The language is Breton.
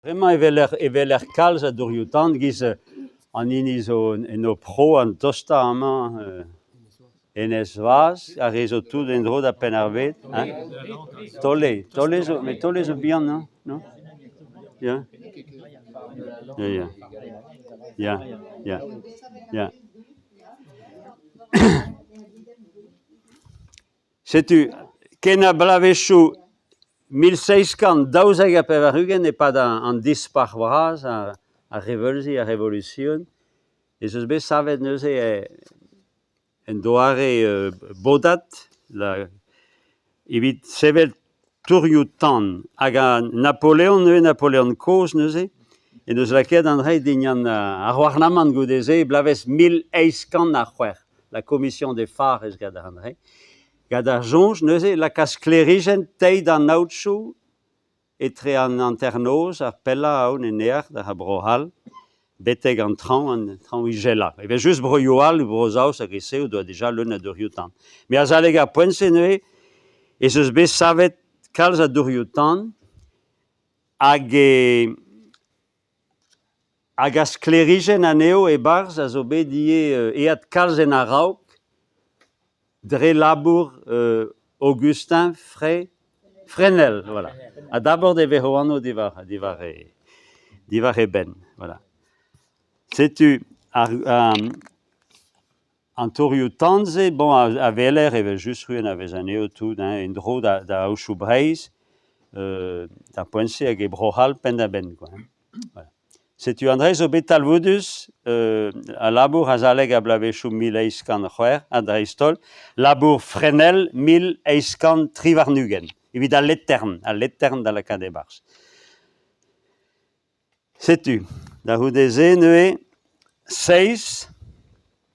Bremañ e weler e weler kalz a dourioù-tan 'giz an hini zo en ho pro an tostañ amañ Enez-Vaz, ar re zo tout en-dro da Penn-ar-Bed hein Taole, Taole zo met Taole zo bihan non? Non? Ya Ya ya ya ya ya Setu ken ar bloavezhioù 1792 e-pad an Dispac'h bras, ar reveulzi, ar revolusion, ez eus bet savet neuze un doare bodad evit sevel tourioù-tan. Hag an Napoleon neuze, Napoleon kozh neuze, en deus lakaet an dra dindan ar c'houarnamant goude-se e bloavezh 1806. La commission des phares eus gant an dra. Gant ar soñj neuze lakaat sklêrijenn teid an aotrou etre an hanternoz, ar pellañ aon en neac'h da Bro-C'hall, betek an traoñ, an traoñ izelañ. Evel-just broioù all, Bro-Saoz hag e-se o doa dija leun a dourioù-tan. Met azalek ar poent-se neuze ez eus bet savet kalz a dourioù-tan hag e Hag ar sklêrijenn anezho e-barzh a zo bet ivez aet kalz en a-raok dre labour Augustin Fre Fresnel voilà. Ha d'abord e vezo anv diwar diwar e diwar e benn voilà. Setu ar an tourioù-tan-se bon a weler evel-just c'hwi anavez anezho tout hein, en-dro da da aochoù Breizh d'ar poent-se hag e Bro-C'hall penn-da-benn quoi hein. Voilà. Setu an dra zo bet talvoudus al labour azalek ar bloavezhioù 1806 ha dreist-holl labour Fresnel 1823 evit al letern, al letern da lakaat e-barzh. Setu, da c'houde-se neuze, seizh.